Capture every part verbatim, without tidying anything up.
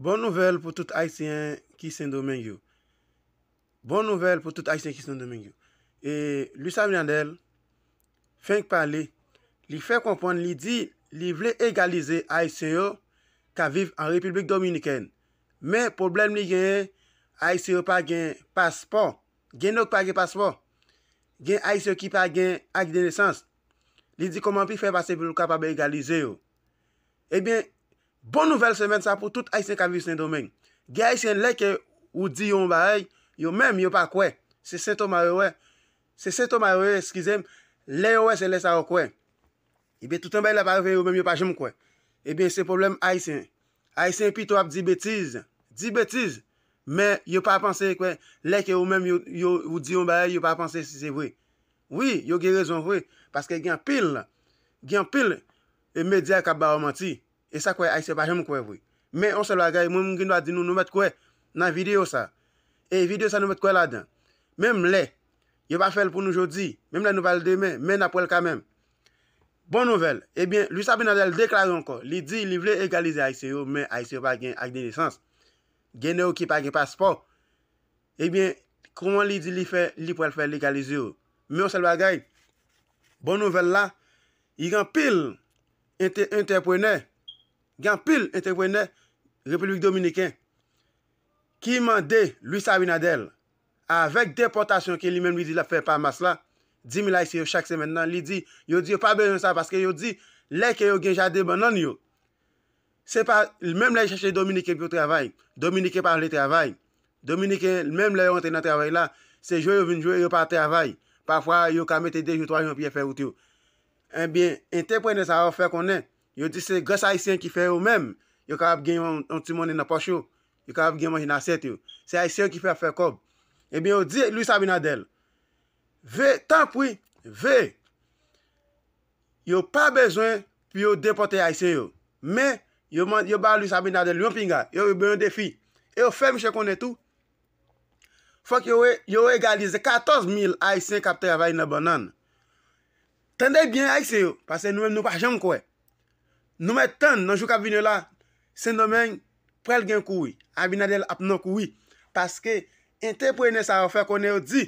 Bon nouvèl pou tout Ayisyen ki Sendomeng yo. Bon nouvèl pou tout Ayisyen ki Sendomeng yo. E Luis Abinader fenk pale, li fè konprann, li di li vle egalize Ayisyen yo k ap viv an Repiblik Dominikèn. Men pwoblèm li genyen, Ayisyen yo pa gen paspò. Gen nèg pa gen paspò. Gen Ayisyen ki pa gen ak de nesans. Li di kòman pi fè pase pou l kapab egalize yo. Ebyen, bon nouvèl semèn sa pou tout Ayisyen k ap viv Sendomeng. Gen Ayisyen lè ke ou di yo yon bagay, yo menm yo pa kwè. Se sentoma yo wè. Se sentoma yo ye, eskize m. Lè yo wè, se lè sa yo kwè. Ebyen, toutan bagay la pa rive, yo menm yo pa janm kwè. Ebyen, se pwoblèm Ayisyen. Ayisyen pito ap di betiz. Di betiz. Men yo pa panse ke lè ke ou menm yo, yo, ou di yon bagay, yo pa panse si se vre. Wi, yo gen rezon vre. Paske gen anpil, gen anpil e medya k ap ba yo manti. E sa kwè Ayisyen pa janm kwè vre. Men yon sèl bagay, mwen m gen dwa di nou, nou mèt kwè nan videyo sa. E videyo sa nou mèt kwè ladan. Menm lè yo pa fè l pou nou jodi, menm lè nou pa l demen, men n ap wè l kanmenm. Bon nouvèl. Ebyen, Luis Abinader deklare ankò. Li di li vle egalize Ayisyen yo, men Ayisyen yo pa gen ak de nesans. Gen nèg yo ki pa gen paspò. Ebyen, kòman li di li fè, li pral fè legalize yo? Men yon sèl bagay, bon nouvèl la, gen anpil ente-, antèprenè, gen anpil antèprenè Repiblik Dominikèn ki mande Luis Abinader, avèk depòtasyon ke li menm li di l ap fè pa mas la, dis mil Ayisyen yo chak semèn nan, li di, yo di yo pa bezwen sa paske yo di, lè ke yo gen jaden bannann yo, se pa, menm lè yo chèche Dominiken pou yo travay, Dominiken pa vle travay. Dominiken, menm lè yo rantre nan travay la, se jwe yo vin jwe, yo pa travay. Pafwa, yo ka mete de jou, twa jou anpi yo fè wout yo. Ebyen, antèprenè sa yo fè konnen, yo di se gras Ayisyen ki fè yo menm, yo kapab gen yon, yon ti monnen nan pòch yo, yo kapab gen manje nan asyèt yo. Se Ayisyen yo ki fè ap fè kòb. Ebyen, yo di Luis Abinader, ve, tanpri, ve, yo pa bezwen pou yo depòte Ayisyen yo. Men, yo, yo ba Luis Abinader yon pinga, yo, yo ba yon defi. E yo fè misye konnen tou, fòk yo, yo egalize katòz mil Ayisyen k ap travay nan bannann. Tande byen, Ayisyen yo, paske nou menm nou pa janm kwè. Nou mèt tann nan jou k ap vini yo la, Sendomeng pral gen kouri. Abinader ap nan kouri. Paske antèprenè sa yo fè konnen yo di,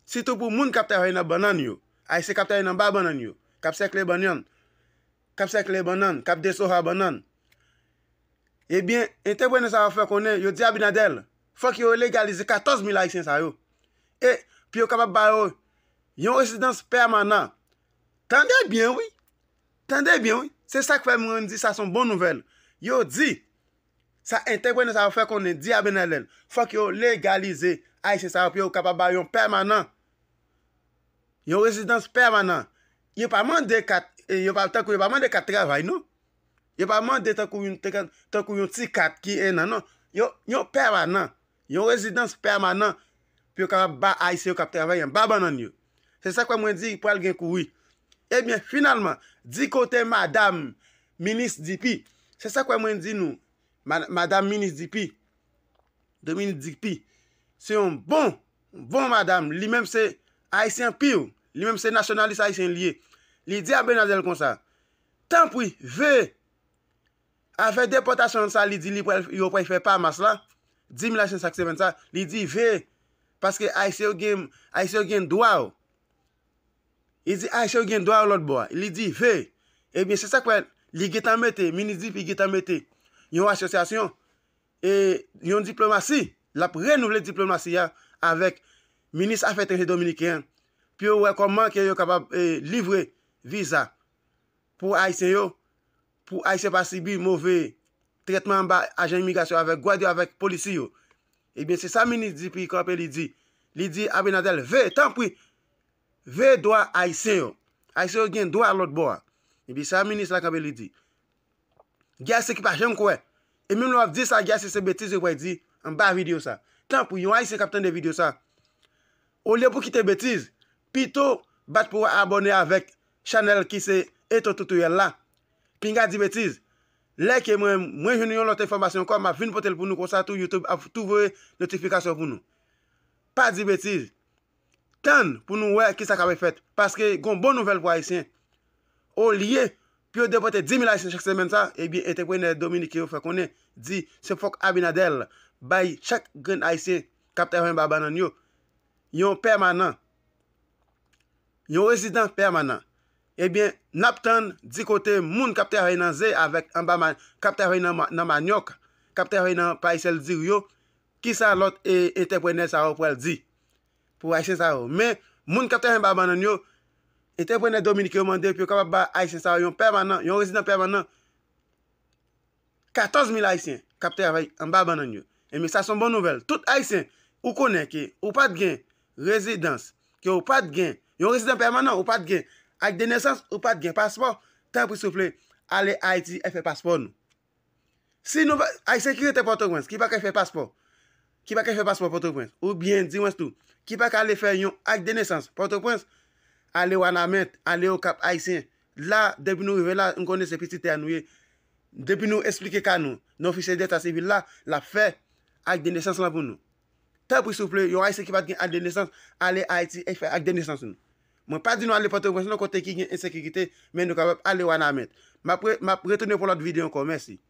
sitou pou moun k ap travay nan bannann yo, Ayisyen k ap travay nan ba bannann yo, k ap sèkle bannann, k ap sèkle bannann, k ap desova bannann. Ebyen, antèprenè sa yo fè konnen, yo di Abinader, fòk yo legalize katòz mil Ayisyen sa yo. E pou yo kapab ba yo yon rezidans pèmanan. Tande byen, wi. Tande byen, wi. Se sa k fè mwen di sa se yon bon nouvèl. Yo di, sa antèprenè sa yo fè konnen, di Abinader, fòk yo legalize Ayisyen sa yo pou yo kapab ba yo yon pèmanan. Yon rezidans pèmanan. Yo pa mande kat, e, yo pa, tankou yo pa mande kat travay, non. Yo pa mande tankou yon, tankou yon ti kat ki en an, non. Yo, yon pèmanan. Yon rezidans pèmanan pou yo kapab ba Ayisyen yo k ap travay anba bannann yo. Se sa k fè mwen di pral gen kouri. Ebyen, finalman, di kote madanm minis Dupuy. Se sa k fè mwen di nou, ma-, madanm minis Dupuy, Dominique Dupuy, se yon bon, bon madanm. Li menm se Ayisyen pur. Li menm se nasyonalis ayisyen li ye. Li di Abinader konsa, tanpri, veye. Afè depòtasyon sa, li di li pral, yo pral fè pa mas la, dis mil Ayisyen chak semèn sa, li di veye. Paske Ayisyen yo gen, Ayisyen yo gen dwa yo. Li di Ayisyen yo gen dwa yo lòt bò a. Li di veye. Ebyen, se sa k fè li gentan mete, minis Dupuy gentan mete yon asosyasyon, e, yon diplomasi, l ap renouvle diplomasi a avèk minis afè etranjè dominiken an, pou yo wè kòman ke yo kapab, e, livre viza pou Ayisyen yo, pou Ayisyen pa sibi move trètman anba ajan imigrasyon avèk gwad yo, avèk polisi yo. Ebyen, se sa minis Dupuy kanpe, li di. Li di Abinader, veye, tanpri, veye dwa Ayisyen yo. Ayisyen yo gen dwa lòt bò a. Ebyen, sa minis la kanpe, li di. Gen Ayisyen ki pa janm kwè. E menm lè w ap di sa, gen Ayisyen se betiz yo pral di anba videyo sa. Tanpri, yon Ayisyen k ap tande videyo sa, olye pou kite betiz, pito bat pou w abòne avèk chanèl ki se Eto Tutorial la. Pinga di betiz. Lè ke mwen, mwen jwenn yon lòt enfòmasyon ankò, m ap vin pote l pou nou konsa tou, YouTube ap tou voye notifikasyon pou nou. Pa di betiz. Tann pou nou wè kisa k ap fèt. Paske gon bon nouvèl pou Ayisyen. Olye pou yo depòte dis mil Ayisyen chak semèn sa, ebyen, antreprenè dominiken yo fè konnen, di se fòk Abinader bay chak grenn Ayisyen k ap travay anba bannann yo yon pèmanan, yon rezidan pèmanan. Ebyen, n ap tann di kote moun k ap travay nan ze avèk anba ma-, k ap travay nan ma-, nan manyòk, k ap travay nan parasèl diri yo, kisa lòt e, antreprenè sa yo pral di pou Ayisyen sa yo. Men, moun k ap travay anba bannann yo, antreprenè dominiken yo mande pou yo kapab ba Ayisyen sa yo yon pèmanan, yon rezidan pèmanan, katòz mil Ayisyen k ap travay anba bannann yo. Ebyen, sa se yon bon nouvèl. Tout Ayisyen, ou konnen ke ou pa t gen rezidans, ke ou pa t gen yon rezidan pèmanan, ou pa t gen ak de nesans, ou pa t gen paspò, tanpri souple, ale Ayiti e fè paspò nou. Si nou pa, Ayisyen ki rete Pòtoprens, ki pa ka fè paspò, ki pa ka fè paspò Pòtoprens, oubyen, di mwens tou, ki pa ka ale fè yon ak de nesans Pòtoprens, ale Wanament, ale Okap Ayisyen. La, depi nou rive la, nou konnen se pitit tè a nou ye. Depi nou esplike ka nou nan ofisye deta sivil la, l ap fè ak de nesans lan pou nou. Tanpri souple, yon Ayisyen ki pa t gen ak de nesans, ale Ayiti e fè ak de nesans nou. Mwen pa di nou ale Pòtoprens non, kote ki gen ensekirite, men nou kapab ale Wanament. M ap re-, m ap retounen pou lòt videyo ankò. Mèsi.